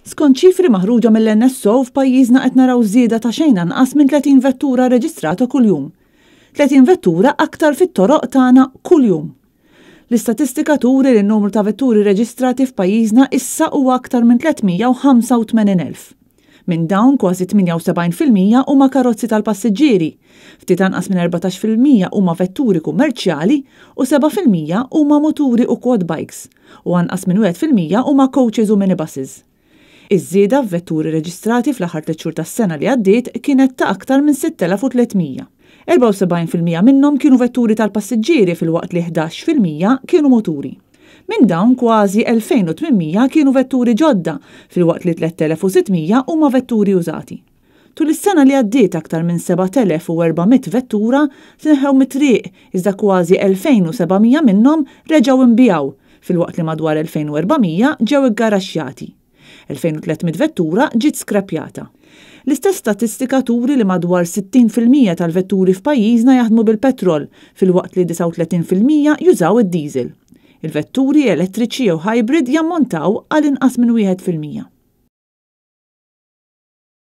Skont ċifri maħruġa mill-NSO f'pajjiżna qed naraw żieda ta' xejn anqas minn 30 vettura reġistrata kuljum. 30 vettura aktar fit-toroq tagħna kuljum. L-istatistika turi li n-numru ta' vetturi reġistrati f'pajjiżna issa huwa aktar minn 385,000. Minn dawn kważi 78% huma karozzi tal-passiġġieri, ftit anqas minn 14% huma vetturi kummerċjali u 7% huma muturi u quad bikes u anqas minn 1% huma coaches u minibuses. Iż-żieda f'vetturi reġistrati fl-aħħar tliet xhur tas-sena li għaddiet kienet ta' aktar minn 6,300. 74% minnhom kienu vetturi tal-passiġġieri filwaqt li 11% kienu muturi. Minn dawn kważi 2,800 kienu vetturi ġodda filwaqt li 3,600 huma vetturi użati. Tul is-sena li għaddiet aktar minn 7,400 vettura tneħħew mit-triq iżda kważi 2,700 minnhom reġgħu nbiegħu filwaqt li madwar 2,400 ġew iggaraxxjati. 2,300 vettura ġiet skrappjata. L-istess statistika turi li madwar 60% tal-vetturi f'pajjiżna jaħdmu bil-petrol filwaqt li 39% jużaw id-diesel. Il-vetturi elettriċi jew hybrid jammontaw għal inqas minn 1%.